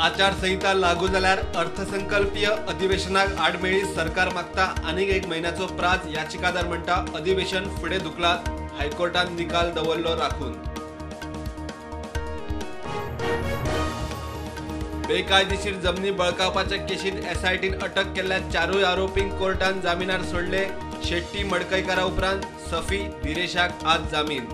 आचारसंहिता लागू जाल्यार अर्थसंकल्पीय अधिवेशनाक आडमेळी सरकार मागता आनीक एक म्हयन्याचो प्राज. याचिकादार म्हणटा अधिवेशन फुडें धुकलात, हायकोर्टान निकाल दवरलो राखून. बेकायदेशीर जमनी बळकावपाच्या केशींत एसआयटीन अटक केल्ल्या चारूय आरोपींक कोर्टान जामिनार सोडले. शेट्टी मडकयकारा उपरांत सफी दिरेशाक आज जामीन.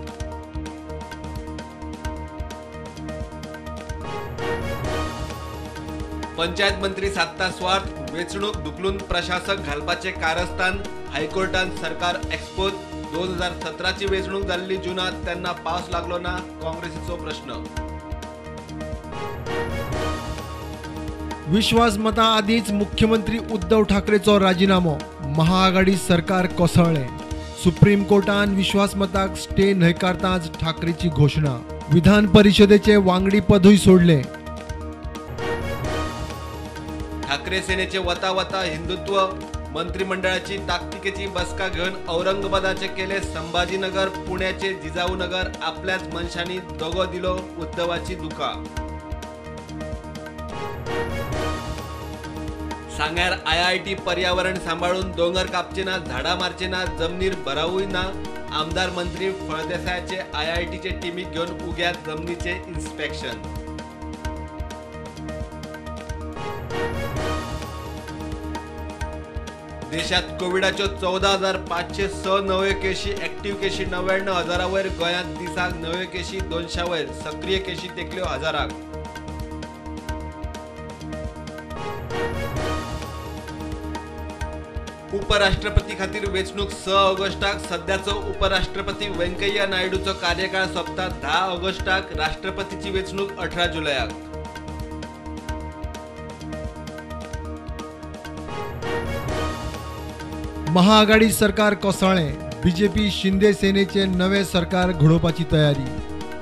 पंचायत मंत्री साधता स्वार्थ, वेंचणूक धुकलून प्रशासक घालपाचे कारस्थान. हायकोर्टान सरकार एक्सपोज. 2017ची वेंचणूक जाल्ली जुनांत, तेन्ना पावस लागलो ना, काँग्रेसीचो प्रश्न. विश्वासमता आदींच मुख्यमंत्री उद्धव ठाकरेचो राजिनामो. महाआघाडी सरकार कोसळ्ळें. सुप्रीम कोर्टान विश्वासमताक स्टे न्हयकारताच ठाकरेची घोशणा. विधान परिषदेचे वांगडी पदूय सोडलें. ठाकरे सेनेचे वता वता हिंदुत्व. मंत्रिमंडळाची ताकतिकेची बसका घेवन औरंगाबादाचे केले संभाजीनगर, पुण्याचे जिजाऊनगर. आपल्याच मनशांनी दगो दिलो, उद्धवाची दुका. सांग्यार आयआयटी पर्यावरण सांबाळून दोंगर कापचे ना, झाडां मारचे ना, जमनीर भरावूय ना. आमदार मंत्री फळदेसायाचे आयआयटीचे टिमीक घेवन उग्यात जमनीचे इन्स्पेक्शन. देशात कोविडाच्यो 14,506 नव्यो केशी, ऍक्टिव्ह केशी 99,000 वयर. गोंयांत दिसाक नव्यो केशी 200 वयर, सक्रीय केशी तेंकल्यो 1000. उपराष्ट्रपती खातीर वेंचणूक 6 ऑगस्टाक. सद्याचो उपराष्ट्रपती व्यंकय्या नायडूचो कार्यकाळ सोंपता 10 ऑगस्टाक. राष्ट्रपतीची वेंचणूक 18 जुलयाक. महाआघाडी सरकार कोसळ्ळें. बीजेपी शिंदे सेनेचे नवे सरकार घडोवपाची तयारी.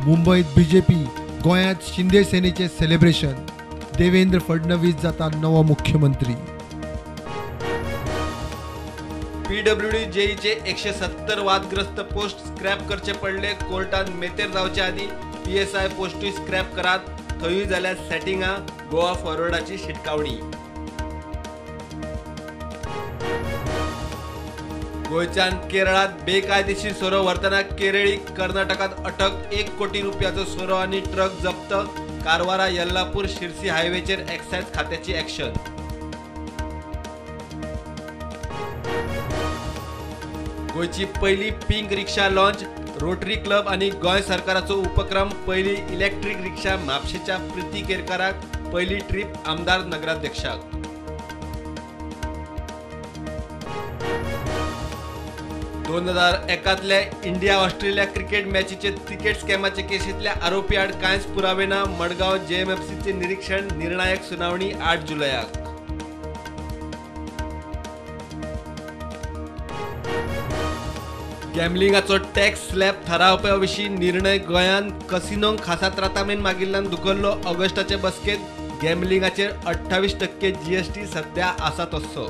मुंबयत बीजेपी, गोंयांत शिंदे सेनेचे सेलिब्रेशन. देवेंद्र फडणवीस जाता नवो मुख्यमंत्री. पीडब्ल्यूडी जेईचे 170 वादग्रस्त पोस्ट स्क्रॅप करचे पडले. कोर्टान मेतेर जावचे आदीं पीएसआय पोस्टूय स्क्रॅप करात, थंयूय जाल्यार सेटिंगां. गोवा फॉरवर्डाची शिटकावणी. गोंयच्यान केरळात बेकायदेशीर सोरो व्हरतना केरळी कर्नाटकात अटक. 1 कोटी रुपयाचो सोरो आनी ट्रक जप्त. कारवारा यल्लापूर शिरसी हायवेचेर एक्सायज खात्याची ऍक्शन. गोंयची पयली pink rickshaw launch. Rotary club आनी गोंय सरकाराचो उपक्रम. पयली इलेक्ट्रीक रिक्षा म्हापशेच्या प्रिती केरकाराक, पयली ट्रीप आमदार नगराध्यक्षाक. 2001 इंडिया ऑस्ट्रेलिया क्रिकेट मॅचीचे तिकेट स्कॅमाचे केशींतल्या आरोपी आड कांयच पुरावे ना. मडगांव जेएमएफसीचे निरीक्षण, निर्णायक सुनावणी 8 जुलयाक. गॅम्बलिंगाचो टॅक्स स्लॅब थारावपा विशीं निर्णय गोंयांत कसिनोंक खासा त्रातामेन मागिल्ल्यान धुकल्लो. ऑगस्टाचे बसकेंत गॅम्बलिंगाचेर 28% जीएसटी सध्या आसा तस्सो.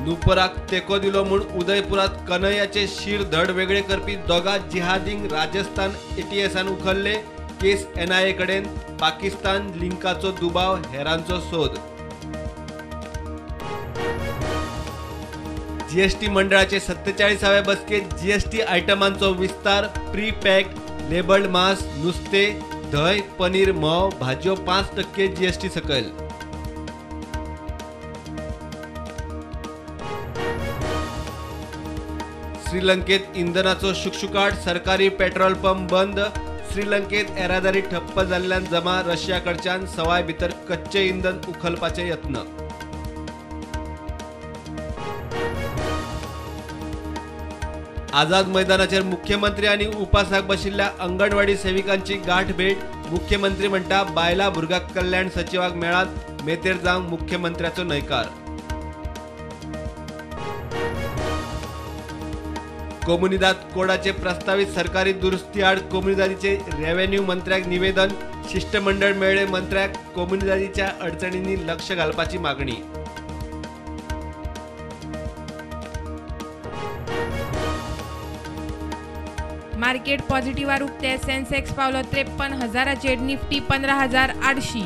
नुपराक तेंको दिलो म्हूण उदयपुरात कन्हैयाचे शीर धड वेगळे करपी दोगा जिहादींक राजस्थान एटीएसान उखल्ले. केस एनआयए कडेन. पाकिस्तान लिंकाचो दुबाव, हेरांचो सोद. जीएसटी मंडळाचे 47व्या बसकेत जीएसटी आयटमांचो विस्तार. प्री पॅक्ड लेबल्ड मांस, नुस्तें, धंय, पनीर, म्होंव, भाजयो 5% जीएसटी सकयल. श्रीलंकेत इंधनाचो शुकशुकाट, सरकारी पेट्रोल पंप बंद. श्रीलंकेत येरादारी ठप्प जाल्ल्यान जमा. रशिया कडच्यान सवाय भितर कच्चें इंधन उखलपाचे यत्न. आझाद मैदानाचेर मुख्यमंत्री आनी उपासाक बशिल्ल्या अंगणवाडी सेविकांची गांठ भेट. मुख्यमंत्री म्हणटा बायलां भुरग्यां कल्याण सचिवाक मेळात, मेतेर जावंक मुख्यमंत्र्याचो न्हयकार. कोमुनिदाद कोडाचे प्रस्तावित सरकारी दुरुस्ती आड कोमुनिदादीचे रेव्हेन्यू मंत्र्याक निवेदन. शिष्टमंडळ मेळ्ळे मंत्र्याक कोमुनिदादीच्या अडचणींनी लक्ष घालपाची मागणी. मार्केट पॉझिटिव्हार उक्ते. सेन्सेक्स पावलो 53,000चेर, निफ्टी 15,800.